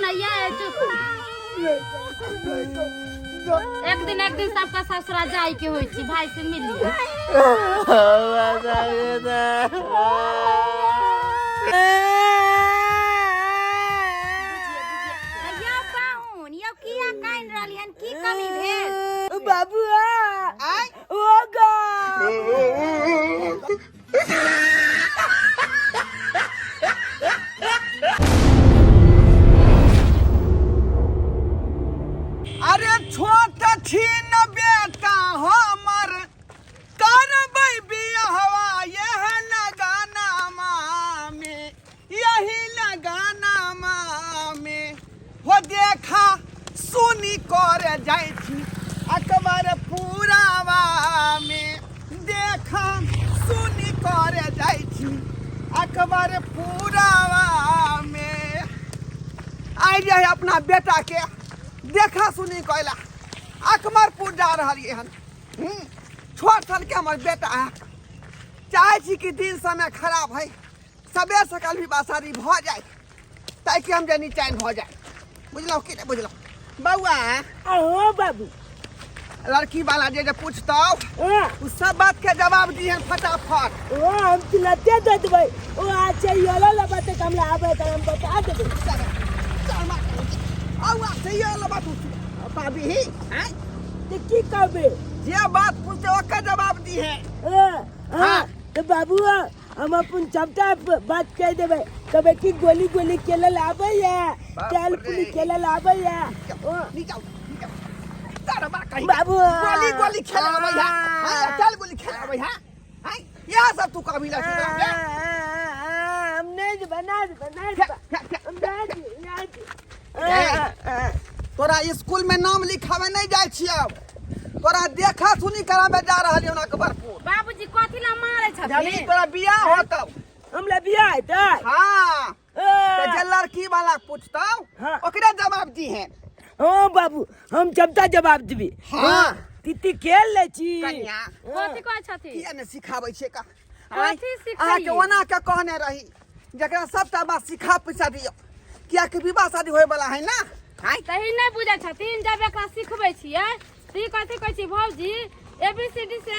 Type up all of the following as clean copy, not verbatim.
ना ये चुप। एक दिन एक दिन सबका ससुरा जाय के होइ छै, भाई से मिल लिअ। यौ पाहुन, यौ किया कानि रहली हन? की कमी भेल? बाबुआ आय ओ गा। अरे छोट छीन बेटा हमर करबै बियाहवा यह लगाना मामे, यही लगाना मामे। हो देखा सुनी कर जाइ छी अकबर पुरावा में, देखा सुनी कर जाइ छी अकबर पुरावा में। आइ जे है अपना बेटा के देखा सुनी कैला अकबरपुर जा रहलियै हन। छोट सन के हमर बेटा है, चाहै छी कि दिन समय खराब है, सबेर सकाल विवाह शादी भऽ जाए ताकि हम जे निचैन भऽ जाए। बुझलहुँ कि नहि बुझलहुँ बौआ? अहो बाबू, लड़की वाला जे जे पूछतौ हाँ। उ सब बात के जवाब दिहन फटाफट। ओ हम तुरंते दे देबै। ओ अच्छा योलो लबा त हमरा आबै त हम बता देबै। चल चल मार औ अच्छा ये लबा तू पाबी ही हैं त की कहबे? जे बात पूछते ओकर जवाब दिहे। हाँ, हाँ। हाँ। त बाबू हम अपन सबटा बात कह देबै। कहबै कि गोली गोली खेलल आबैया, बाप तेल रे। पुली खेलल आबैया। ओ नीचा उतर, नीचा उतर। तारा बा कहीं बाबू गोली गोली खेले आबै है, हां तेल गोली खेले आबै है, हां यह सब तू कभी लड़की बना के। हम नहीं देबै, ना देबै, ना फे, देबै। फे, फे। हम ना देबै, ना देबै। ए, तोरा स्कूल में नाम लिखावे नहीं जाय छियौ, तोरा देखा सुनी करावे जा रहल हन अकबरपुर। बाबूजी कथी ला मारे जानी छथिन? तोरा बियाह होतौ। हमरा बियाह हेतै? हाँ। ए। तो जे लड़की वाला पूछतौ हाँ। ओकरे जवाब दीहे। हाँ बाबू, हम सबटा जवाब देबै। हाँ। तिती खेल लै छी। कन्या। कथी कहै छथिन? किया ने सिखाबै छियै का? कथी सिखैयै? अहाँके ओना के कहने रही जकरा सबटा बात सिखा पैसा दियौ, कियाकि विवाह शादी होय वाला है ना। आँय? तही नहि बुझै छथिन। जब एकरा सिखबै छियै तऽ ई कथी कहै छी भौजी? ए बी सी डी से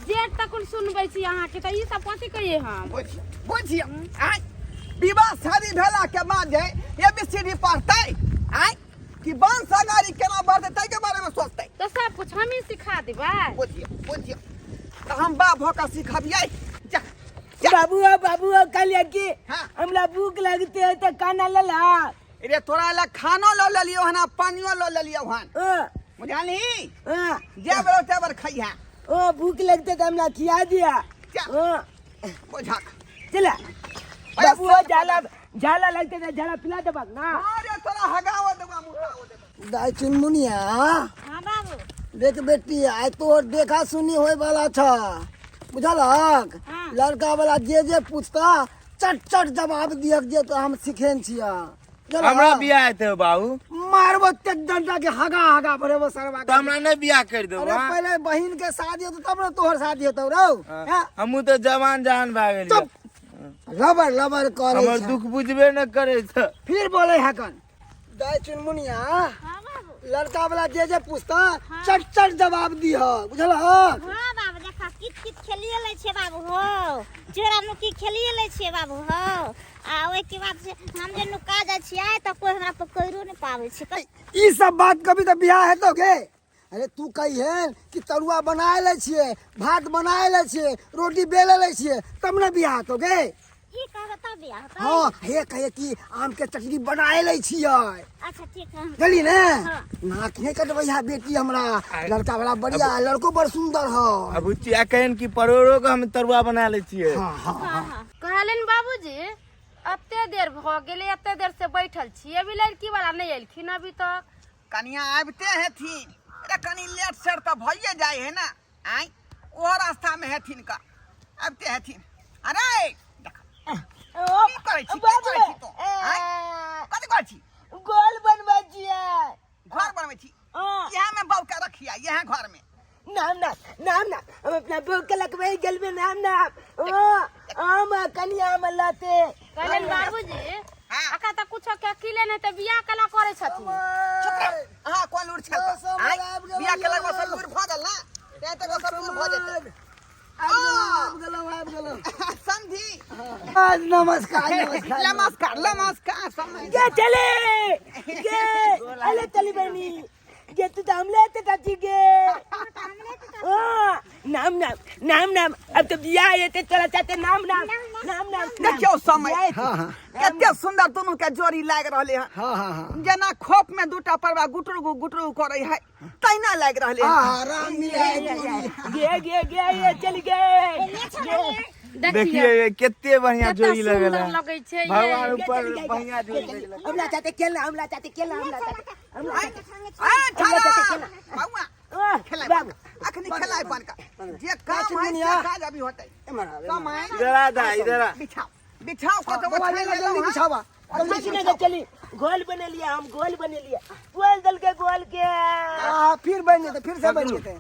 जेड तक सुनबै छी अहाँके, तऽ ई सब कथी कहियै हम? बुझियौ, बुझियौ। आँय, विवाह शादी भेला के बाद जे ए बी सी डी पढ़तै, आँय, कि वंश अगाड़ी केना बढ़तै ताहिके बारे में सोचतै। तऽ सब कुछ हमही सिखा देबै। बुझियौ, बुझियौ। तऽ हम बाप भऽ कऽ सिखबियै। जा, जा। बाबू ओ, बाबू ओ, कहलियै कि हाँ। हमरा भूख लगते है तऽ खाना लला। रे तोरा लए खानो लऽ लेलियौ हन आ पानियो लऽ लेलियौ हन। हाँ। बुझलही? हाँ। जे बेर ते बेर खइहा। ओ भूख लगते तऽ हमरा खिया दिया। जा। हाँ। बुझक। चला। अरे बाबू ओ सब जाला जाला लगते तऽ जाला पिला देबक ना। अरे तोरा हगाओ देबा, मुताओ देबा। दाइ चुनमुनिया। हाँ बाबू। देख बेटी, आइ तोहर देखा सुनी होय वाला छ, बुझलक? हाँ। लड़का वाला जे जे पूछता चट चट जवाब दियक जे तो हम सिखेन छिया। बुझलक? हमरा बियाह हेतै बाबू? मारबो ते डंडा के हगा हगा भरेबो सरवा के। तऽ हमरा नहि बियाह कर देबो? अरे हाँ? पहले बहिन के शादी होतो तब ने तोहर शादी होतो रौ। हाँ। हाँ? हमहूँ तऽ जवान जहान भए गेलियै। चुप, लबर लबर करे हमर छै। दुख बुझबे नहि करै छै। फिर बोले हकन। दाइ चुनमुनिया, हाँ बाबू। लड़का वाला जे जे पूछता चट चट जवाब दिह, बुझलहक? हाँ बाबू, देखा कित कित खेलिए लै छियै बाबू हो, चोरा नुकी खेलिए लै छियै बाबू हो। आ ओहिके बाद से हम जे नुका जाइ छियै तऽ कोइ हमरा पकड़ो नहि पाबै छै। ई सब बात कभी तऽ बियाह हेतौ गे? अरे तू कहिहन कि तरुआ बनाए लै छियै, भात बनाए लै छियै, रोटी बेले लै छियै, तब ने बियाह हेतौ गे। ई कहबै तब बियाह हेतौ? हाँ, हे कहिए कि आम के चटनी बनाए लै छियै। अच्छा ठीक है। बुझली ने? हाँ। नाक नहीं कटबै है बेटी हमरा, लड़का बड़ा बढ़िया है, लड़को बड़ सुंदर है। अब बुचिया कहन कि परोड़ो के हम तरुआ बना लै छियै। हाँ, हाँ, हाँ, हाँ। हाँ। कहलनि बाबूजी एते देर भऽ गेलै, एते देर से बैठल छी, अभी लड़की वाला नहि एलखिन अभी तक। कनिया आबिते हेथिन। अरे कनी लेट सेट तऽ भइए जाइ है ना। आँय, ओहो रास्ता में हेथिन का, आबिते हेथिन। अरे देख, की करै छी, की करै छी तू? आँय, कथी करै छी? गोल बनबै छियै। घर बनबै छी? हाँ। इएह में बहू के रखिया, इएह घर में। नाम ना, नाम ना, हम अपना बहू के लकबै गेलबै। नाम ना, ओ आम कनिया हम लाते। कहलनि बाबूजी हाँ। अखन तक कुछो के अकिले नहि तऽ बियाह केला करै छथिन। चुप रह। अहाँ कोन लूर छल यौ, सब आँय? आबि गेलौ बियाह केलक यौ। सब लूर भऽ गेल ना तें तक सब लूर भऽ जेतै। आबि गेलौ, आबि गेलौ, आबि गेलौ। समधी। आज नमस्कार, नमस्कार। नमस्कार, नमस्कार समधी। गे चले गे, अले चली बनी गे, तू तो हमले ते चाची गे। हाँ, नाम नाम नाम नाम, अब तो बियाह है ते चला चाहते नाम नाम नाम नाम। देखियौ समय। हाँ हाँ। कते सुंदर दुनू के जोड़ी लागि रहले हन। हाँ हाँ हाँ। जेना खोप में दूटा परवा गुटरू गुटरू करे है तहिना लागि रहले हन। हाँ, राम मिलाए जोड़ी। गे गे गे ये चल गे। देखिए ये कते बढ़िया कते जोड़ी लगल सुंदर है। लगै छै ये। भगवान ऊपर बढ़िया जोड़ी लगल है। हमला चाहते खेलना, हमला चाहते खेलना, हमला चाहते, हमला चाहते। ए ठहरा बउआ, आह, खेलाय बाबू। अखनी खेलाय बन का जे काम है से काज अभी होतै। एम्हर आब, एम्हर। समय। इधर आ दा, इधर आ। बिछाओ बिछाओ, कतौ बौआ, छानि जल्दी लेलहुँ हँ। बिछावा। कुछ नहीं चली, गोल बने लिया, हम गोल बने लिया, बोल दल के गोल के। हाँ, फिर बन जेतै, फिर से बन जेतै।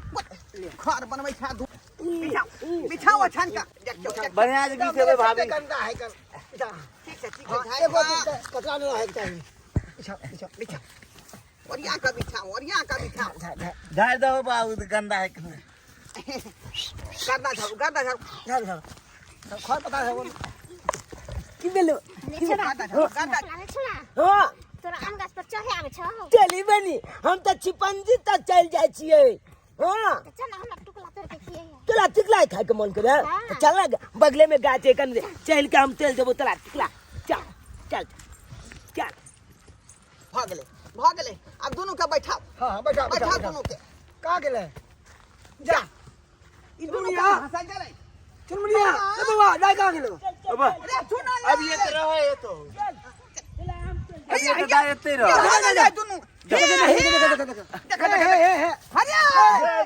घर बनबै छै दू। बिछाओ बिछाओ छान का देखियौ देखियौ। बढ़िया से बिछेबै भाभी। गंदा है कन। बिछा। ठीक छै, ठीक हाँ, छै। एगो दिन तऽ कचरा नहि रहैके चाही। बिछा बिछा। बिछाओ, ओरिया का बिछाओ, ओरिया का बिछाओ। झाड़ दहो बाबू, तऽ गंदा है। गर्दा झाड़ू, गर्दा झाड़ू। झाड़ू झाड़ू, खर पता है वो। की भेलो? गर्दा झाड़ू, गर्दा। लाले छोड़ा। हाँ। तोरा आम गाछ पर चढ़े आबै छौ? चली बनी, हम तऽ छिपंजी तक चलि जाइ छियै। हाँ। तऽ चल ना, हमरा टुकला तोड़ के खियैहे। तोरा टिकला खाय के मन करे? हाँ। तऽ चल ना, बगले में गाछ है कन, चल के हम तेल देबो तोरा टिकला। चल चल चल। भऽ गेलै, भऽ गेलै, आब दुनू के बैठाओ। हाँ हाँ, बैठा बैठा। बैठाओ बैठा। दुनू के। कहाँ गेलै? जा। ई दुनू के चुनमुनिया। हँसाइ गेलै। चुनमुनिया, ए बौआ, दाइ कहाँ गेलौ? अब अरे सुन ना। अब ये तो रहे, ये तो अब ये तो दाई एते रह। भऽ गेलै दुनू। देखो देखो देखो देखो देखो, हे हे हे। हरे।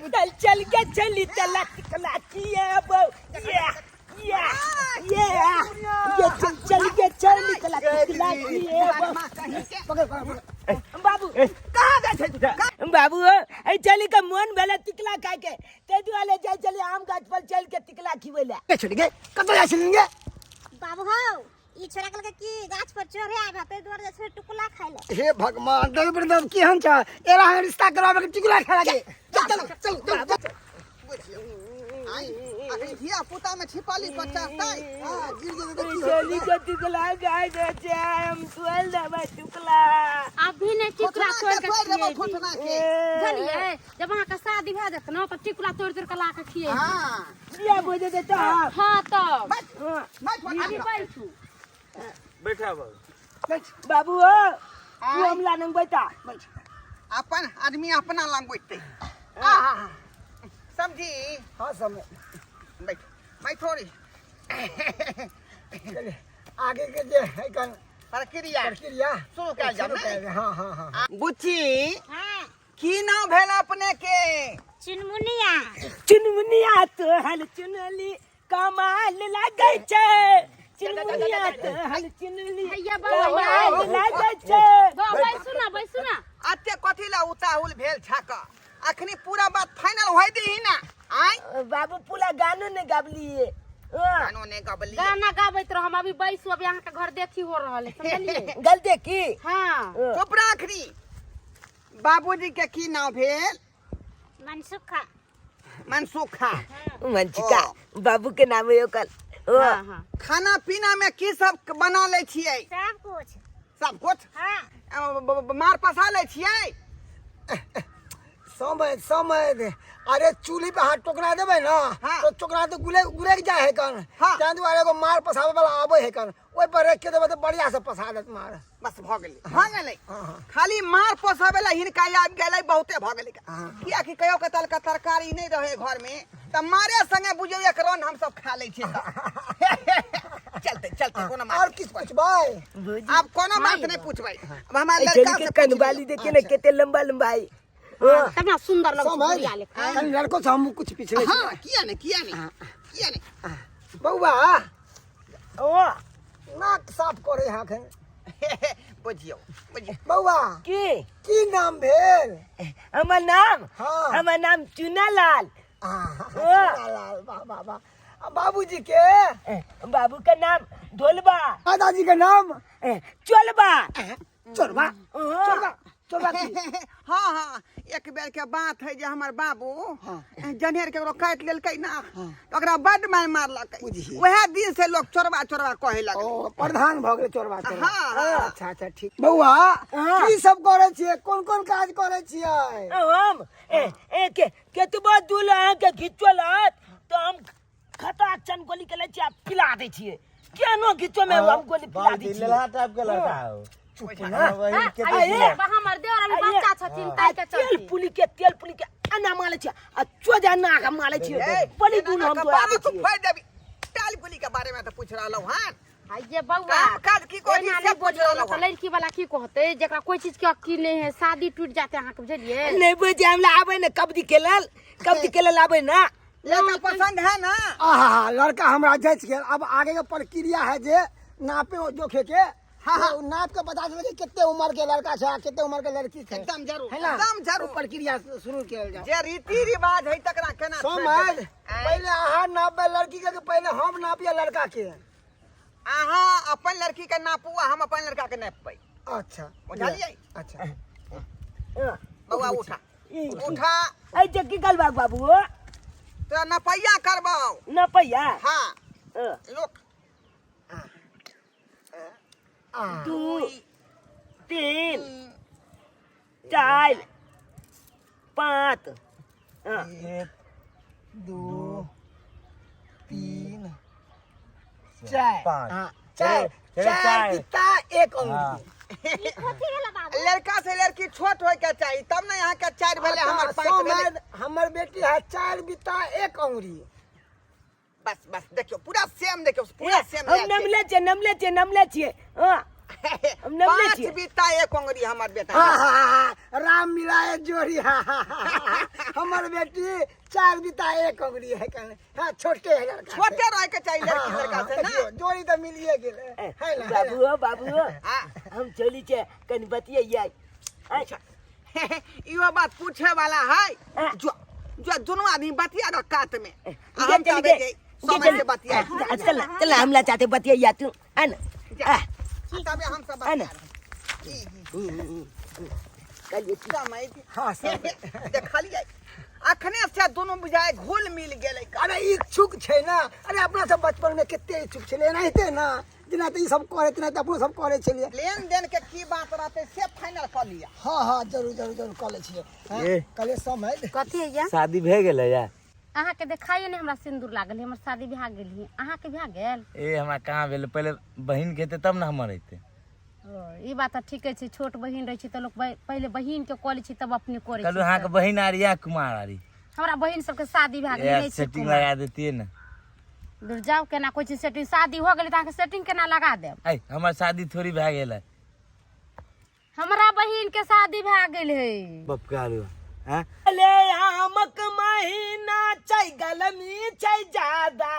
चल चल के चली चला टिकला किए बो ये ये ये ये चल चल के चली चला टिकला किए बो। माँ कहीं के। पकड़ पकड़ पकड़। बाबू। कहाँ जाइ छै तू? कहाँ? बाबू, ए चली के मन भेले टिकला खाय के, ताहि दुआरे जाइ चली आम गाछ पर चल के टिकला खिबै ले। ए छोड़ी गे, कतऽ जाइ छलिन गे? बाबू हौ, ई छोड़ा कहलकै कि गाछ पर चढ़े आबे, ताहि दुआरे जाइ छै टुकला खाय ले। हे भगवान, दल बरदम केहन छ? एरा हम रिश्ता कराबे के टिकुला खाय लागे। चल चल चल चल चल। बुझियौ आइ अखनी धिया पुता में छिपली बच्चा तै। हां, गिर जेतै तऽ की चली होतै? के टिकला खाय दे छै, हम तोल देबै टिकला। अभी नहि टिकुला थोथना तोड़ि के के तोड़ि देबौ खियेबी। थोथना के। बुझलियै, जब अहाँके शादी भए जायत ने तऽ टिकुला तोड़ि तोड़ि के ला के खियेबी। हाँ। बियाह भऽ जेतै तऽ? हाँ तब। बैठ बैठ। अभी बैठू। बैठा बाबू। बाबू हो, तू हमला नंग बैठा। अपन आदमी अपना लंग बैठते। आहा समझी। हां, समय। बैठ बैठो रे। चलिए, आगे के जे है कन प्रक्रिया प्रक्रिया शुरू कयल जाउ शुरू ने? कयल जाउ। हाँ हाँ हाँ। बुच्ची। हाँ। की नाम भेल अपने के? चुनमुनिया। चुनमुनिया तोहर चुनली कमाल लागै छै, चुनमुनिया तोहर चुनली हैया बाबा। कमाल लागै छै। बैसू ना, बैसू ना। अते कथी ला उताहुल भेल छक? अखनी पूरा बात फाइनल होय दीही ना आय। बाबू, पूरा गानो ने गाबलिए। हाँ। गानो ने गबली। गाना गाबैत रह, हम अभी बैसू, अभी अहाँके घर देखी हो रहल है, समझलियै? गलती की? हाँ। चुप रह अखनी। बाबूजी के की नाम भेल? मनसुखा। मनसुखा। मंचिका बाबू के नाम है ओकर। ओ, हाँ हाँ। खाना पीना में की सब बना लै छियै? सब कुछ। सब कुछ? हाँ। मार पसा लै छियै? समय समय, अरे चूल्ही पे हाथ टोकना देबै ना, हाँ। तो टोकना तो गुले गुरेक जाए है कन। हाँ। ताहि दुआरे एगो मार पसाबै वाला आबै है कन, ओहि पर राखि के देबै तऽ बढ़िया से पसा देत मार। बस भऽ गेलै, भऽ गेलै। हाँ हाँ। खाली मार पोसाबै ला हिनका आबि गेलै, बहुते भऽ गेलै। हाँ। कियाकि कहियो के तलका तरकारी नहि रहै घर में तऽ मारे संगे बुझियौ एक रन हमसब खा लै छियै। तऽ चलते चलते, कोनो बात और किछु पुछबै? आब कोनो बात नहि पुछबै, आब हमरा ए लड़का चली के से पूछि लियौ। कनबाली देखे ने केते लंबा लंबा है। हाँ, तब ना सुंदर लगै छै समय बुढ़िया लेखा। कनि लड़को से हमहूँ कुछ पिछले। हाँ, किया ने, किया ने, किया ने। बौआ। ओ। नाक साफ करे है अखन। बुझियौ बुझियौ। बौआ। की? की नाम भेल? हमर नाम? हाँ। हमर नाम चुनालाल। आहा, लाल, वाह वाह वाह। आ बाबूजी के? बाबू के नाम ढोलबा। दादाजी के नाम? चोलबा। चोरबा? चोरबा, चोरबा की? हाँ हाँ, एक बेर के बात है जे हमर बाबू जनेर के काटि लेलकै ना, ओकरा बड मार मारलकै। बुझिए। वएह दिन से लोग चोरबा चोरबा कहे लगलै। ओ प्रधान भऽ गेलै चोरबा चोरबा। हाँ, हाँ। अच्छा अच्छा, ठीक। बौआ, हाँ। की सब करै छियै? कोन कोन काज करै छियै? हम ए ए के केतबो दूल अहाँके घिचल हत तऽ हम खता चन गोली के लै छियै आ पिला दै छियै। केनो घिचो में हम गोली पिला दै छियै। लेलहा टाइप के लड़का हो। चुप ना। बहिन के हाँ, आये। हमर देवर अभी आये। बच्चा छथिन ताहि के आ तेल चलते। पुली के, तेल पुली के एना मारै छियै आ चोजा ना के मारै छियै। बड़ी दूर हम कपार दौड़ाबै तू छियै। फाड़ि देबी। टाल पुली के बारे में तो पूछ रहलहुँ हन। आ ये बौआ, काम काज की करी एना से नहि पूछ बजियौ, रहलहुँ तऽ हन। लड़की वाला की कहतै, जेकरा कोई चीज के अक्ल नहि है, शादी टूटि जाते अहाँके, बुझलियै? नहि बुझै, हमरा आबै ने कबड्डी खेलल, कबड्डी खेलल आबै ना। लड़का पसंद है ना? आहा, लड़का हमरा जच गेल। अब आगे के प्रक्रिया है जे नापे जोखे के। हाँ, हाँ। ओ नाप के बता देबै कि कते उम्र के लड़का छै आ कते उम्र के लड़की छै। एकदम जरूर, है ना? एकदम जरूर। ओ प्रक्रिया शुरू कयल जाए। जे रीति रिवाज है तकरा केना छोड़ि समझ देबै? आँय? पहिले अहाँ नापबै लड़की के कि पहिले हम नापिए लड़का के? अहाँ अपन लड़की के नापू आ हम अपन लड़का के नापबै। अच्छा। बुझलियै? अच्छा। बौआ उठा, उठा। ऐ जे की करबाक बाबू? तोरा नपैया करबौ। नपैया? हाँ। हाँ। लोक 2 3 4 5। हाँ। 1 2 3 4 5। हाँ, 4। चार, 4 चार। बित्ता 1 अंगुरी। ई कथी भेलै बाबू? लड़का से लड़की छोट होय के चाही तब ने। यहाँ के 4 भेलै, हमर 5 भेलै। समझ, हमर बेटी है 4 बित्ता 1 अंगुरी। बस बस, देखियौ पूरा सेम, देखियौ पूरा सेम। हम नमले छियै, नमले छियै, नमले छियै। हाँ, हम नमले 5 छियै। बीता 1 अंगुरी हमर बेटा। हाँ हाँ हाँ, राम मिलाए जोड़ी। हाँ हाँ हाँ, हमर बेटी 4 बित्ता 1 अंगुरी है कहने। हाँ, छोटे है लड़का से। छोटे रहे के चाही लड़की हाँ, हाँ, लड़का से ना। देखियौ, जोड़ी तऽ मिलिए गेल है ना, है ना? बाबू हो, बाबू हो। हाँ। हम चली छै कनि बतियै। इहो बात पूछे वाला है। हाँ। जो जो दुनू आदमी बतिया रह कात में आ गे हम चली तबे गे, जे गे समय चली। से बतिया। चल चल, हमला चाहते बतिया तू आ ना। जा। आ, तबे हम सब आ ना। बतिया। कहलियै की? समय हाँ सब देखलियै अखने से दुनू बुझाय घुल मिल गेलै। अरे इच्छुक छै ना। अरे अपना सब बचपन में कते इच्छुक छलै, एनाहिते ना, जेना तऽ ई सब करे तेनाहिते अपनो सब करे छलियै। लेन देन के की बात रहतै से फाइनल कऽ लिअ। हाँ हाँ, जरूर जरूर जरूर कऽ लै छियै। हाँ, ए। कहलियै समझ। कथी है? शादी भए गेलै या? अहाँके देखाइए नहि हमरा सिन्दूर लागल है, हमर शादी भए गेल है। अहाँके भए गेल? ए हमरा कहाँ भेलै, पहिले बहिन के हेतै तब ने हमर हेतै। ओ, ई बात तऽ ठीके छै, छोट बहिन रहै छै तऽ लोक पहिले बहिन के कऽ लै छै तब अपने करै कहलू छै। अहाँके बहिन आर या कुमार आरी? हमरा बहिन सबके शादी भए गेल, ए नहि छै सेटिंग कुमार। लगा देतियै ने। दूर जाउ, केना कोइ चीज सेटिंग? शादी हो गेलै तऽ अहाँके सेटिंग केना लगा देब? ऐ हमर शादी थोड़ी भए गेल है। हमरा बहिन के शादी भए गेल है। बाप कहलू हैं ले आमक महीना छै, गलमी छै ज्यादा,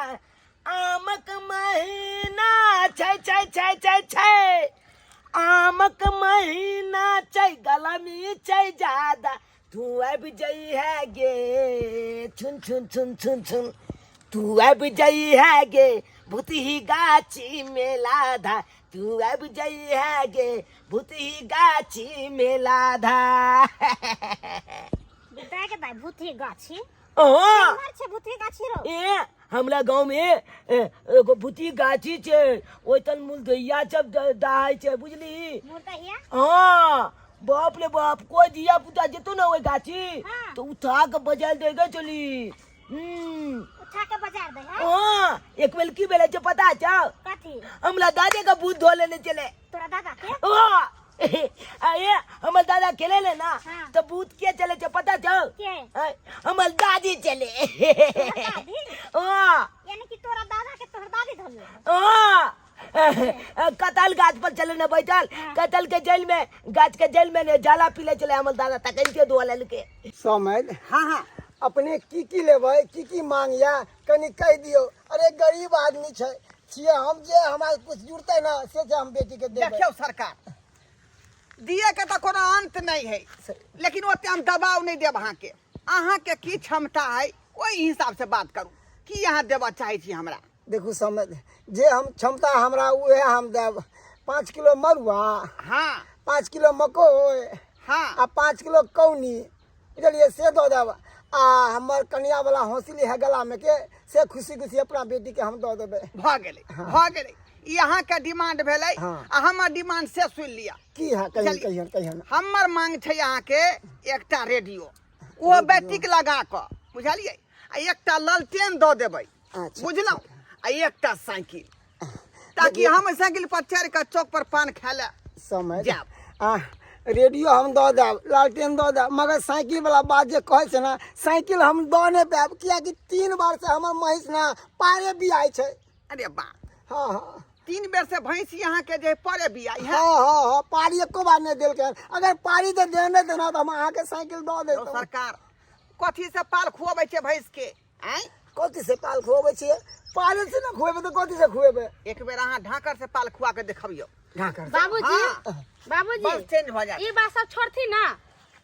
आमक महीना छै छै छै छै छै, आमक महीना छै, गलमी छै ज्यादा, तू आबि जई है गे छुन छुन छुन छुन छुन, तू आबि जई है गे भूतही गाछी में लाधा, तू आबि जई है गे भूतही गाछी में लाधा। बेटा के दाई, भूतही गाछी? हाँ। केम्हर छै भूतही गाछी रो? ए हमरा गाँव में एगो भूतही गाछी छै, ओहितन मुलदैया सब दहाइ छै, बुझली? मुर्दैया? हाँ, बाप रे बाप, कोई धिया पुता जेतो ना ओहि गाछी हाँ। तो उठा के बजाल देगे चली। उठा के बजार दे है? हाँ, एक बेर की भेलै छै पता छौ? कथी? हमरा दादे के भूत धो लेने छलै। तोरा दादा के? हाँ। अरे हमर दादा खेले ले ना। हाँ। तो भूत के चले छै पता छौ? के? हमर दादी चले। तोहर दादी? हाँ। यानी कि तोरा दादा के तोहर दादी धोले? हाँ, कटहल गाछ पर चले ने बैठल, कटहल के जेल में, गाछ के जेल में ने जाला पीले चले हमर दादा, तखन के धो लेलके। समझ। हाँ हाँ। अपने की की लेबै, की की मांग या कनि कहि दियौ। अरे गरीब आदमी छै छियै हम, जे हमरा कुछ जुड़तै ना से से हम बेटी के देबै। देखियौ सरकार, दिए के तऽ कोनो अंत नहीं है, लेकिन ओते हम दबाव नहीं देब अहाँके। अहाँके की क्षमता है ओहि हिसाब से बात करू। की अहाँ देबऽ चाहै छी हमरा? देखू समय जे हम क्षमता हमरा उहे हम देब। 5 किलो मरुआ, हाँ, 5 किलो मकोइ, हाँ, आ 5 किलो कौनी, बुझलियै, से दऽ देब। आ हमर कनिया वाला हौसली है गला में के, से खुशी खुशी अपना बेटी के हम दऽ देबै। भऽ गेलै, भऽ गेलै। ई अहाँके डिमांड भेलै। हाँ। आ हमर डिमांड से सुनि लिअ। की है? कहियन। चलिए। कहियन, कहियन। हमर मांग छै अहाँके एकटा रेडियो, ओहो बैटरीक लगा कऽ, बुझलियै? आ एकटा ललटेन दऽ देबै। अच्छा। बुझलहुँ? आ एकटा साइकिल, ताकि हम साइकिल पर चढ़ि कऽ चौक पर पान खाय लए समय जायब। आ रेडियो हम दऽ देब, लालटेन दऽ देब, मगर साइकिल वाला बात जे कहै छै ने, साइकिल हम दऽ नहि पायब, कियाकि 3 बार से हमर महींस ने पारे बियाइ छै। अरे बा! हाँ हाँ। 3 बेर से भैंसी अहाँके जे परे बियाइ है? हाँ हाँ हाँ, पारी एको बार नहि देलकै हन। अगर पारी तऽ देने देना तऽ हम अहाँके साइकिल दऽ यौ देतहुँ। सरकार, कथी से पाल खुअबै छै भैंस के? आँय? कथी से पाल खुअबै छियै? पाले से ने खुएबै तऽ कथी से खुएबै? एक बेर अहाँ ढाकर से पाल खुआ के देखबियौ। ढाकर से? बाबूजी। हाँ। बाबूजी। बस चेंज भऽ जायत। ई बात सब छोड़थी ना,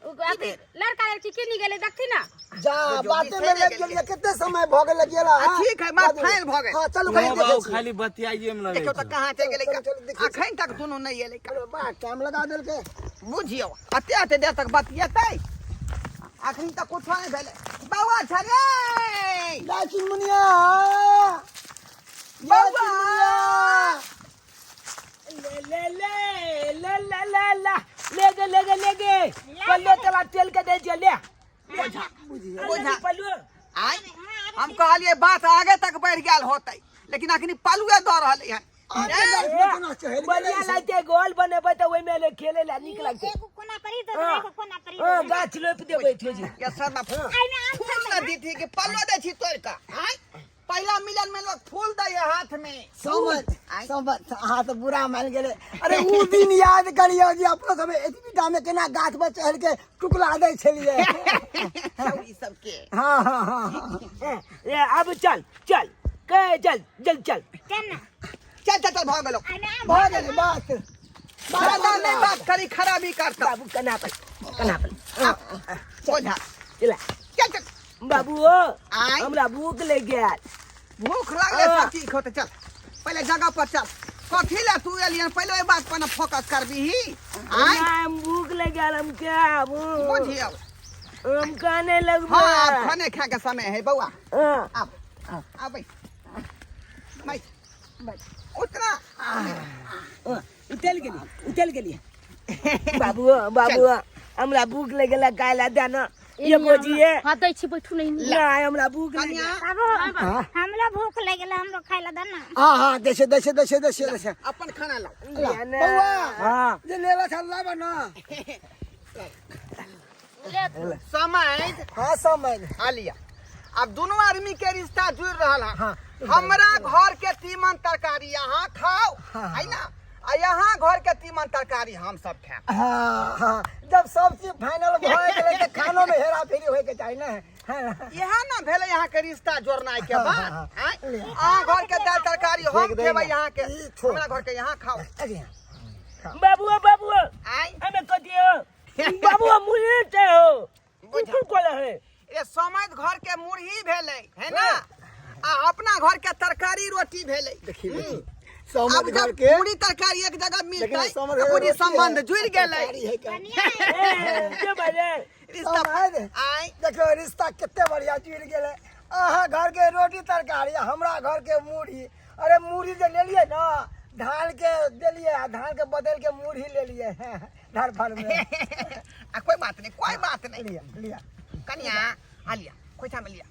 उ अथी लड़का लड़की केनी गेलै देखथी ना। जा जो बाते विषय में नहि लग गेलियै। गेलियै, कते समय भऽ गेल गेला। आ, ठीक है, बात फाइनल भऽ गेल। हाँ, चलू कनि नहि देखै बाबू, छी। खाली बतियाइए में लगै देखियौ तऽ छै। कहाँ चलि गेलै। चलू, चलू, देखै छी। अखन तक दुनू नहि एलै। अरे बा, टाइम लगा देलकै। बुझियौ, अते अते देर तक बतियेतै, अखन तक कुछो नहि भेलै। बौआ छ रे। जा चुनमुनिया, जा। बौआ। चुनमुनिया। ले ले ले ले ले ले ले ले गे ले गे ले गे पल्लो चला तेल के दे जे ले। बोझा। बुझिए। बोझा। पल्लो। आय हम कहलियै बात आगे तक बढ़ि गेल होतै, लेकिन अखनी पलुए दऽ रहलै हन। बढ़िया लगते, गोल बनेबै तऽ ओहिमे ले खेले ला नीक लगते। एगो कोना पर ही दे, हाँ। एगो कोना पर ही हाँ, दे। गाछ रोपि देबै ठोजी। ये सर, एहिमे आम फूल न दीथी कि पल्लो दै छी तोड़ि कऽ? आय, पहिला मिलन में लोग फूल दै है हाथ में। समझ आय। समझ, अहाँ तऽ बुरा मान गेलै। अरे उ दिन याद करियौ जे अपना सब एतबी में केना गाछ पर चढ़ के टुकला दै छलियै। सब ई सब के। हाँ हाँ हाँ हाँ। ए, अब चल चल के चल जल चल। चल ना। चल चल चल, भऽ गेलो। एहिमे आम। भऽ गेलै बात। ज्यादा नहीं बात करी, खराबी करता। बाबू, कना पर कना पर। बोझा। चला। चल चल। बाबू ओ। आय। हमरा भूख लग गेल। भूख लागले? हाँ। सब ठीक होते, चल पहले जगह पर चल। कथी ला तू एलियन? पहले ओहि बात पर न फोकस करबीही? आय। ना, हम भूख लग गेल, हम क्या आबू? बुझियौ। हम खाने लगबै। हाँ, आब खाने खाए के समय है बौआ। हाँ। आब आबै, बैठ उतना। उतल गेली, उतल गेली। बाबू, बाबू, हमरा भूख लग गेल, खाय ला देना एगो जी। हाँ, दै छी, बैठू। नहीं। नहीं, हमरा भूख लग कनिया। गेल। बाबू, हमरो भूख लागि गेल, हमरो खाय ला दे ना। हाँ हाँ, दै छै, दै छै, दै छै, दै छै, दै छै। अपन खाना लाओ। ना। बौआ। हाँ। जे लेला छल, लाबऽ ना। समय। हाँ, समय। आ लिया, अब दोनों आदमी के रिश्ता जुड़ रहल है। हाँ। हमरा घर के तीमन तरकारी अहाँ खाओ, हाँ। है ना? आ यहाँ घर के तीमन तरकारी हम सब खाएब। हाँ हाँ, जब सब चीज फाइनल भऽ गेलै तऽ खानो में हेरा फेरी होय के चाही ने। हाँ। इएह ना भेलै यहाँ के रिश्ता जोड़नाइ के हाँ, बात। हाँ, आँय? अहाँ घर के दाल तरकारी हम खेबै, यहाँ के ई छोड़। हमरा घर के यहाँ खाओ। अरे। बाबू, बाबू। आय। हमें कथियो बाबू, मुझे ते हो बुझा। कुकुर कोला है। ए समझ, घर के मुरही भेलै है ना, आ अपना घर के तरकारी रोटी भेलै। देखी देखी अब समझ घर जब के पूरी तरकारी एक जगह लेकिन मिलतै समझ तऽ पूरी रोटी संबंध है, जुड़ि गेलै। तरकारी है क्या? ए, के बाजे। रिश्ता। समझ। आय। देखियौ, रिश्ता कते बढ़िया जुड़ि गेलै। अहाँ घर के रोटी तरकारी, हमरा घर के मुरही। अरे मुरही जे लेलियै ना, धान के देलियै आ धान के बदल के मुरही लेलियै धर फर में। आ कोई बात नहीं, कोई बात नहीं। लिया लिया। कनिया, आ लिया, खोइछा में लिया।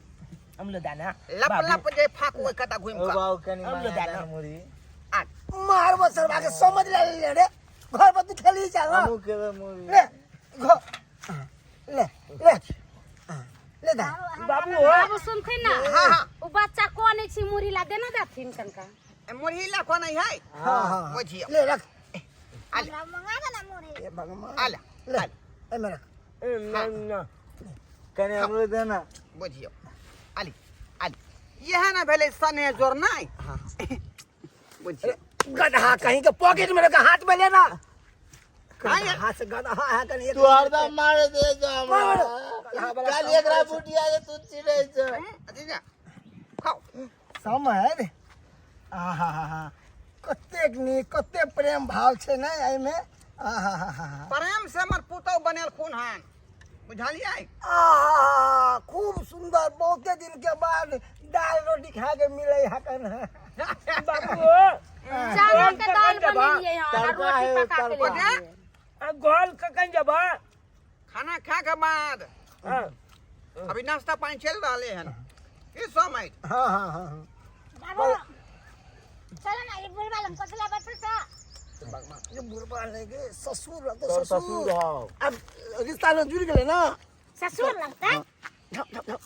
हम लो दाना। लप लप जे फाकू ओहि कता घुमि ओ कऽ। बाबू, कनि हम मना लो दाना। दाना मुरही। आ मारबो सरबा के, समझ ले ले रे, घर पर तू खेली चल ना। हमहूँ खेबै मुरही। ले घर, ले ले ले दा। बाबू हो। बाबू, सुनथिन ना? हाँ हाँ। उ बच्चा कोने छी, मुरही ला देना जाथिन कनका। ए, मुरही ला कोन है? हाँ हाँ। बुझियौ। ले रख। आ ले। हमरा मंगा दे ना मुरही। ए भगवान। आ ले। ले, एहिमे रख। ए, ना ना। कनि हमरो देना। बुझियौ, आली आली, इएह ने भेलै स्नेह जोड़नाइ। बुझियौ। गदहा कहीं के, पॉकेट में रख, हाथ में लेना। हाँ यार। हाथ से गदहा है कहीं एक। तू हरदम मारे दे जो हमरा। मार। काल्हि एकरा बुटिया जे तू चिड़ै छौ। अथी जा। खाओ। समझ आहा हा हा, कतेक नीक, कतेक प्रेम भाव छै ने एहिमे। आहा हा हा, प्रेम से हमर पुतहु बनेलखुन हन, बुझलियै? आहा, खूब सुंदर। बहुते दिन के बाद दाल रोटी खा के मिले हकन। बाबू, चावल के दाल बनेलियै हन आ तड़का रोटी है, पका के तड़का। लेलियै। आ गोल कखन जबा? खाना खा के बाद। हाँ। अभी नाश्ता पानी चल रहले हन ई समय। हाँ हाँ हाँ हाँ। बाबू चलो ना, ये बुढ़वा लंग कथला बैठल छ? ये बुढ़बा नहीं के ससुर रहते। तोर ससुर ससुर हौ। अब रिश्ता में जुड़ गेले ना। ससुर लगता झप झप झप।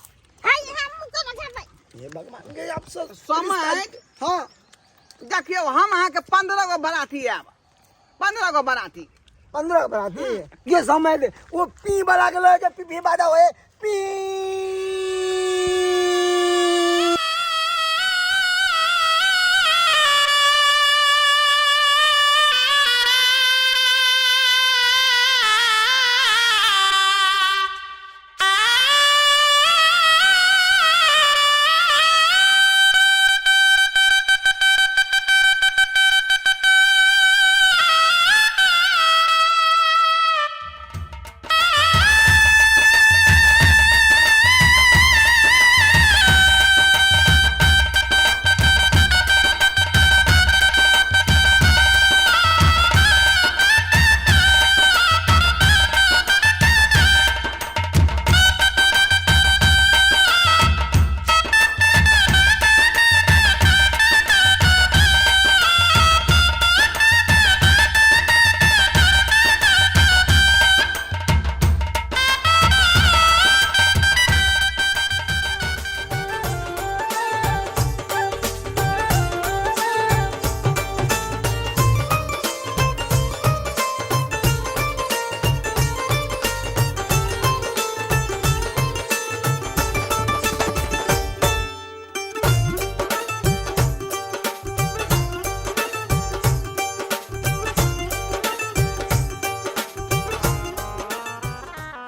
हाय, हम कोना झापै? ये भगवान के आप सब समय। हाँ। देखियौ, हम अहाँके 15 गो बराती आयब, 15 गो बराती। 15 बराती ये समय दे, वो पी वाला के लगे पी पी बाजा होए पी।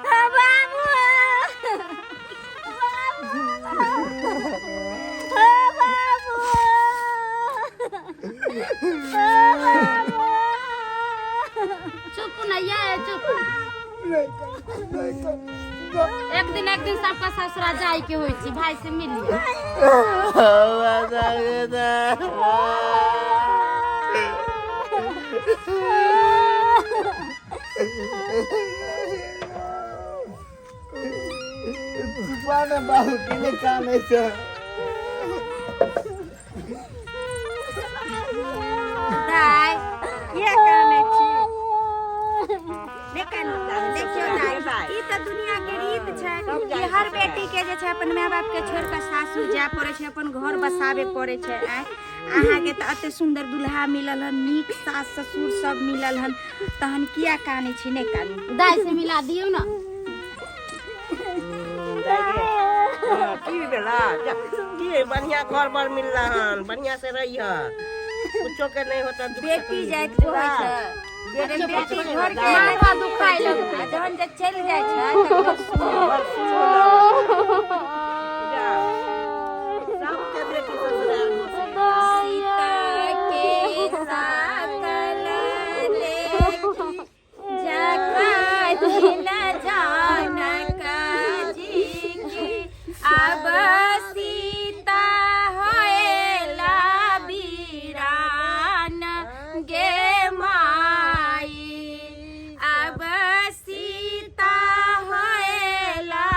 बाबू बाबू बाबू, चुप न ये, चुप। नहीं कर, नहीं कर। एक दिन, एक दिन सबका ससुरा जाय के होइ छै। भाई से मिलिए। चुपा ने बाबू, के कानै छै? दाइ, किया कानै छी? नहि कानू। देखियौ दाइ, ई तऽ दुनिया के रीत छै कि हर बेटी के जे छै अपन माय बाप के छोड़ि कऽ सासुर जाय पड़ै छै, अपन घर बसाबे पड़ै छै। आँय, अहाँके तऽ एते सुन्दर दुल्हा मिलल हन, नीक सास ससुर सब मिलल हन, तहन किया कानै छी? नहि कानू। दाइ से मिला दियौ ने। की भेला? की बढ़िया घर बर मिलला हन, बढ़िया से रहिह, कुछो के नहीं होता दुख। बेटी जाइत कहै छै, अरे बेटी घर के माथा दुखाय लगतै। आ जहन जे चलि जाइ छै तऽ घर सुन। सबके बेटी ससुराल बसै। सीता के सकल देखी जगदिन जनक जी की, अब सीता होएला बीरान गे माई, अब सीता होएला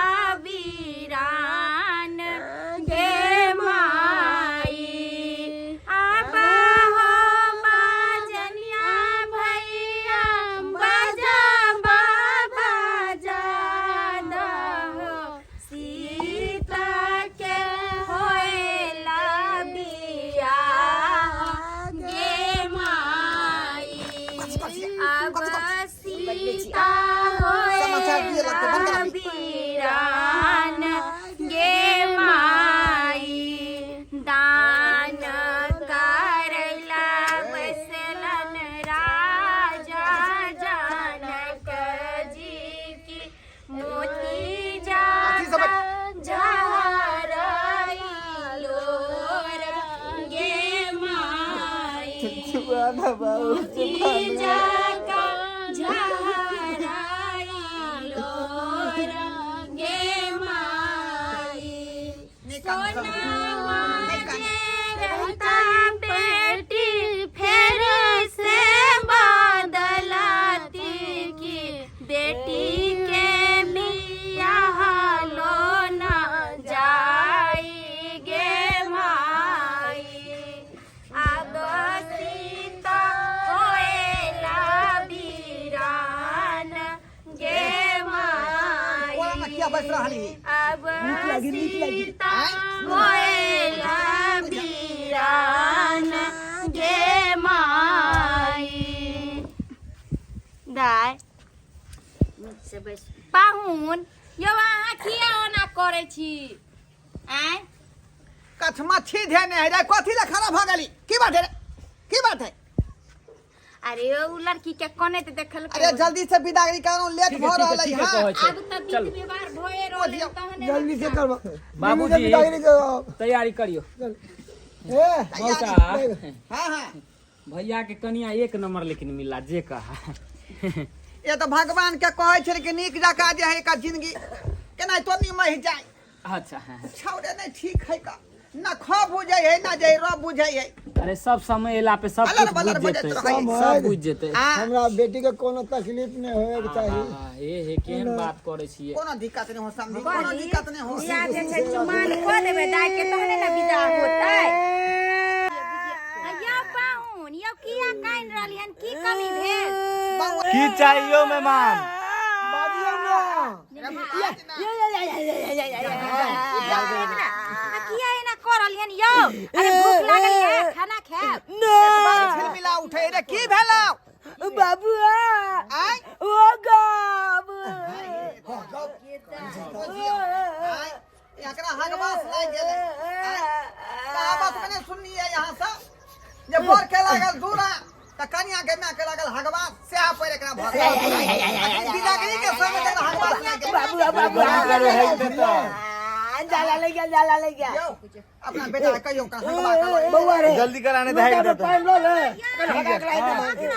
काना बाबू। मोती जकाँ झहराई लोर गे माई। सोनावा जे रहता बेटी फेर से बदलती की बेटी के बियाह लो न जाई गे माई। आब सीता होएला बीरान गे माई। कोना किया बैस रहली? अब सीता होएला बीरान गे माई। दाय पाहुन यौ, अहाँ किया ओना करै छी? आँय, कछमच्छी धेने है रे, कथी ला खड़ा भऽ गेली? की बात है रे? की बात है? अरे ओ लड़की के कनैत देखल। अरे जल्दी से विदागरी करो, लेट ठीक है, भऽ ठीक है, रहल ठीक है, है। कहै छै। आब तऽ विध व्यवहार भए रहल है, तहने जल्दी से करबा। बाबूजी। विदागरी करो। तैयारी करियो। ए मौसा। हाँ हाँ। भैया के कनिया एक नंबर लेकिन मिला जे कहा। ये तो भगवान के कहै छै कि नीक जकाँ जे है एकर जिंदगी केना तो निमहि जाय। अच्छा हाँ। छौड़े नहीं ठीक है का, ना ख बुझै है ना जे र बुझै है। अरे सब समय एला पे सब अलर कुछ बलर बुझ बजैत जेतै। रहै। सब बुझ जेतै। आ हमरा बेटी के कोनो तकलीफ नहीं होए के चाही। हाँ, हे हे, केहन बात करै छियै? कोनो दिक्कत नहीं हो समझी, कोनो दिक्कत नहीं हो। बियाह जे छै चुमान कऽ देबै दाय के, तहने ने विदा होतै। यौ पाहुन यौ, किया कानि रहलियन? की कमी भेल? की चाहियो मेहमान? बाजियौ ना। आ किया एना कऽ रहलियन यौ? अरे भूख लागल ये, खाना खायब? एक बार झिलमिला उठे रे, की भेलौ? बाबू आय ओ गाब। आय, एकरा हगबास लागि गेलै। आय, कहावत में नहीं सुनलियै यहाँ सब जे बर के लागल दूरा तऽ कनिया के माय के लागल हगबास, सएह पर एकरा भऽ गेल। अखन बिदागरी के समय एकरा हगबास लागि गेलै। बाबू बाबू, जाला ले गया, जाला ले गया। यौ, अपना बेटा के कहियौ ओकरा हगबा के। बौआ रे, जल्दी कराने दे। लोटा में पानि लऽ ले। अखना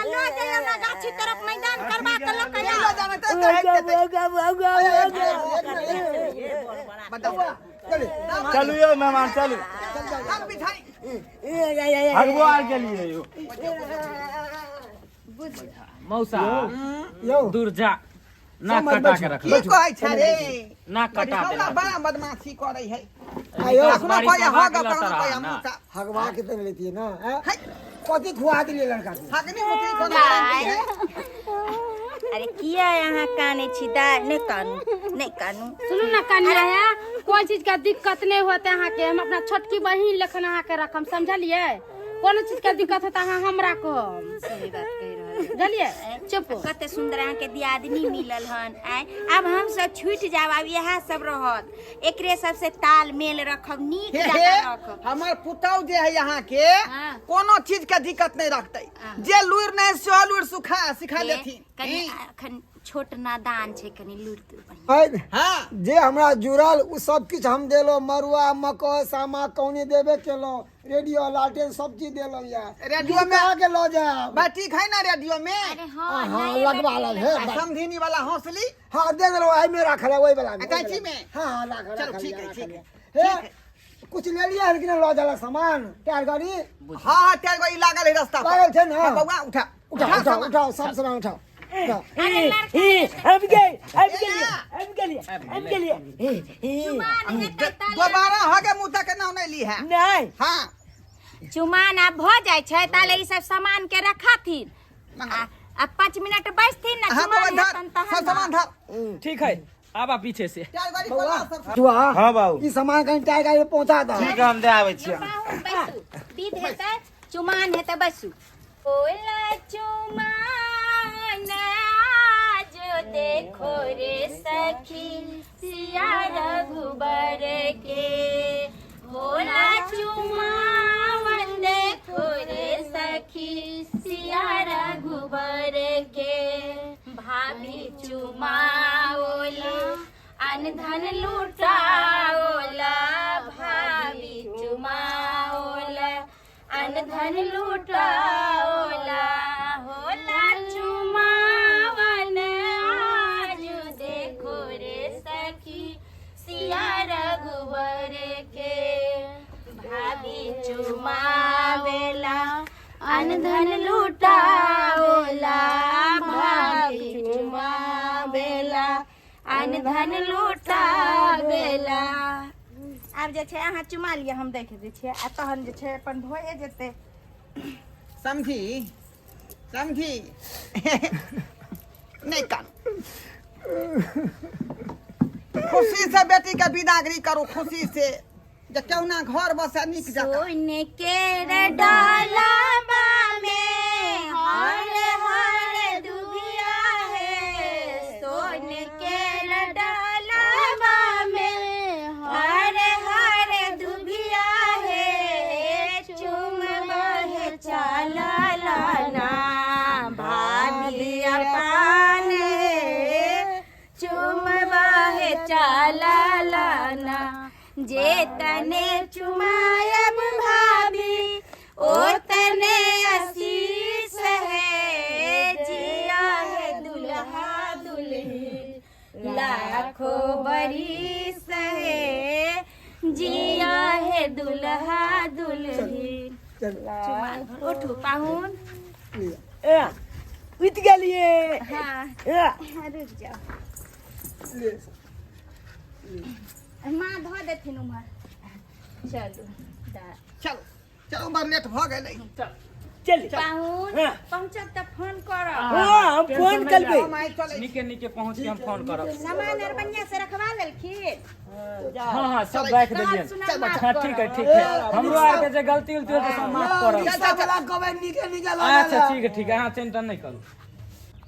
लऽ जइयौ ने गाछी तरफ, मैदान करबा के लऽ के लऽ जाउ। जाने तऽ हगि देतै। बताउ। चलू यौ मेहमान, चलू। हम बिठाई। हगबो आर गेलियै यौ। मौसा यौ दूर जा, नाक समझ कटा के बैठो। रख। की कहै छै रे? नाक कटा छौड़ा देलक। बड़ा बदमाशी करै है। आयो। कखनो कहै हग, कखनो कहै मुसा। हगवा के तने लेतियै ना? हैं? कथी खुआ दिलियै लड़का के? हगनी मुतनी कोनो गारंटी है? अरे किया अहाँ कानै छी दाय? नहि कानू, नहि कानू। सुनू ने कनिया, है कोई चीज के दिक्कत नहीं होते अहाँके। हम अपना छोटकी बहिन लेखन अहाँके रखम, समझलियै? कोनो चीज के दिक्कत होता अहाँ हमरा कहब। सही बात कहि रहल। बुझलियै? चुप। कते सुंदर अहाँके दियादनी मिलल हन। आय आब हम सब छूटि जायब, आब इएह सब रहत, एकरे सबसे ताल मेल रखब, नीक हे हे। जकाँ रखब। हमर पुतहु जे है यहाँ के, हाँ। कोनो चीज के दिक्कत नहीं रखते। जे लुरि नहीं सेहो लुरि सुखा सिखा हे, देथिन। कनि हैं? अखन छोट नादान छै, कनि लुरि तुरि बढ़िआँ। है, हाँ। जे हमरा जुड़ल ओ सब किछु हम देलहुँ। मरुआ मकई सामा कौनी देबे केलहुँ, रेडियो लालटेन सब चीज देलहुँ। यार रेडियो में कहाँ के लऽ जायब? बैटरी है ना रेडियो में? अरे हाँ। हाँ, नये लगवा बैटरी लब है। आ समधिनी वाला हौसली? हाँ, दे देलहुँ, एहिमे राखल है, ओहि वाला में। अटैची में? हाँ हाँ, राखल। चलो, राखल ठीक है, है, राखल ठीक है। है। हे, कुछ ले लिया है कि ना लऽ जाला सामान टायर गाड़ी? हाँ हाँ, टायर गाड़ी लागल है रास्ता पर। लागल छै ना? हाँ, बउआ उठा। उठाओ उठाओ। सामान। उठाओ, सब सामान उठाओ, उठाओ। हम गए, हम गेलिए, हम गेलिए, हम गेलिए। चुमान हेतै ताले। दोबारा हगे मुँह तक नाम नहीं ली है। नहीं। हाँ। चुमान आब भऽ जाइ छै ताले ई सब सामान के रखथिन आ 5 मिनट बैसथिन ने। हाँ बउआ चुमान धर हेतन तहन सब ने। सामान धर। ठीक है, आबा पीछे से। टायर गाड़ी खोला सब। जुआ। हाँ बाबू। ई सामान कहीं टायर गाड़ी पे पहुंचा दो। ठीक है, हम दे आबै छियै। पाहुन बैसू, विध हेतै, चुमान हेतै, बैसू। ओला चुमान आज देखो रे सखी सिया रघुबर के, भोला चुमावन देखो रे सखी सिया रघुबर के। भाभी चुमाओला अनधन लुटाओला, भाभी चुमाओला अनधन धन लुटाओला होला चुमावन आज देखो रे सखी सिया रघुवर के भाभी चुमावेला अनधन लुटाओला भाभी चुमावेला अनधन लुटावेला। आब जे छै अहाँ चुमा लिअ, हम देख दै छियै आ तहन जे छै अपन भए जेतै। समझी समझी नहि कानू, खुशी से बेटी के विदागरी करू, खुशी से जे केहुना घर बसे नीक जकाँ। सोन के डालाबा में हर हर दुबिया है, सोन के डालाबा में हर हर दुबिया है, चुम बहे चला लाना भाभी अपाने, चुम बहे चला लाना, जे तने चुमायब भाभी ओ तने आशीष है, जिया है दुल्हा दुल्हन लाखों बरिस है, जिया है दुल्हा दुल्हन। उठू पाहुन। ए उठ गेलिए। हाँ ए रुक जाओ, माँ धो देथिन उम्हर। चलू चलू चलू, बड़ लेट भऽ गेलै। चल पाहुन। हाँ। पहुँचब तऽ फोन करब। हाँ हम फोन करबै। हम आइ चलै छी। नीके नीके पहुँच के हम फोन करब। सामान आर बढ़िआँ से रखवा लेलखिन? हाँ हाँ सब राखि कहब देलियनि। सुनार माफ हाँ ठीक है ठीक है, हमरो आरके जे गलती उलती होतै सब माफ करब। रिक्शा वाला कहबै नीके नीके लऽ अच्छा गेलै। ठीक है ठीक है, अहाँ चिंता नहि करू।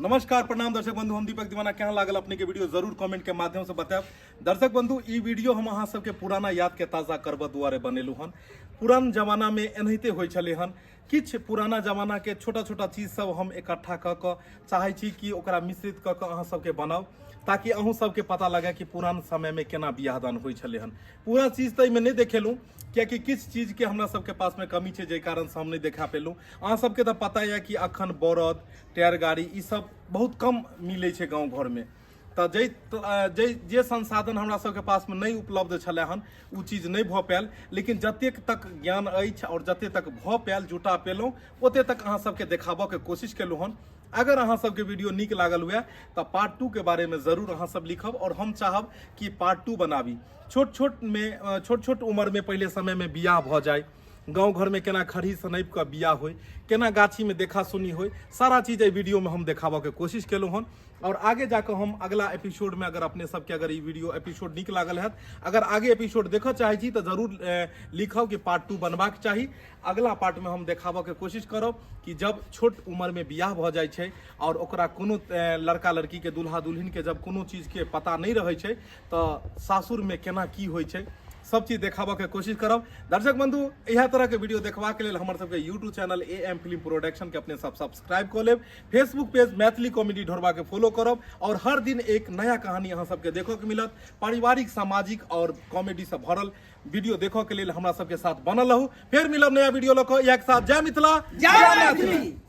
नमस्कार प्रणाम दर्शक बंधु, हम दीपक दीवाना। केहन लागल अपने के वीडियो जरूर कमेंट के माध्यम से बतायब। दर्शक बंधु, ई वीडियो हम अहाँ सबके पुराना याद के ताजा करबऽ दुआरे बनेलहुँ हन। पुरान जमाना में एनाहिते होइ छलै हन। किछु पुराना जमाना के छोटा छोटा चीज सब हम इकट्ठा कऽ कऽ चाहै छी कि ओकरा मिश्रित कऽ कऽ अहाँ सबके बनाउ, ताकि अहूँ सबके पता लगे कि पुरान समय में केना बियाह दान होइ छलै हन। पूरा चीज तऽ एहिमे नहि देखेलहुँ, कियाकि किछु चीजके हमरा सबके पासमे कमी छै, जाहि कारणसँ हम नहि देखा पेलहुँ। अहाँ सबके तऽ पता यऽ कि अखन बरद टायर गाड़ी ई सब बहुत कम मिलै छै गाँव घरमे। तऽ जाहि जाहि जे संसाधन हमरा सबके पासमे नहि उपलब्ध छलै हन ओ चीज नहि भऽ पायल, लेकिन जतेक तक ज्ञान अछि आओर जतेक तक भऽ पायल जुटा पेलहुँ ओतेक तक अहाँ सबके देखाबऽके कोशिश केलहुँ हन। अगर अहाँ सबके वीडियो नीक लागल हुए तऽ पार्ट 2 के बारेमे जरूर अहाँ सब लिखब, आओर हम चाहब कि पार्ट 2 बनाबी। छोट छोट में छोट छोट उम्रमे पहिले समयमे बियाह भऽ जाय, गाँव घरमे केना खरही सनैप कऽ बियाह होय, केना गाछीमे देखा सुनी होय, सारा चीज एहि वीडियोमे हम देखाबऽके कोशिश केलहुँ हन। और आगे जाकर हम अगला एपिसोड में अगर अपने सबके अगर ई वीडियो एपिसोड नीक लागल हैत, अगर आगे एपिसोड देखऽ चाहै छी तऽ जरूर लिखब कि पार्ट 2 बनबाक चाही। अगला पार्ट में हम देखाबऽ के कोशिश करब कि जब छोट उम्र में बियाह भऽ जाइ छै और ओकरा कोनो लड़का लड़की के दुल्हा दुल्हिन के जब कोनो चीज के पता नहि रहै छै तऽ सासुर में केना की होइ छै, सब चीज देखाबऽ के कोशिश करब। दर्शक बंधु, इएह तरह के वीडियो देखबाक लेल हमर सबके YouTube channel A M film production के अपने सब सब्सक्राइब कऽ लेब, फेसबुक पेज मैथिली कॉमेडी ढोरबा के फॉलो करब, और हर दिन एक नया कहानी अहाँ सबके देखऽ के मिलत। पारिवारिक, सामाजिक और कॉमेडी से भरल वीडियो देखऽ के लेल हमरा सबके साथ बनल रहू। फेर मिलब नया वीडियो लऽ कऽ। इएह के साथ जय मिथिला, जय मैथिली।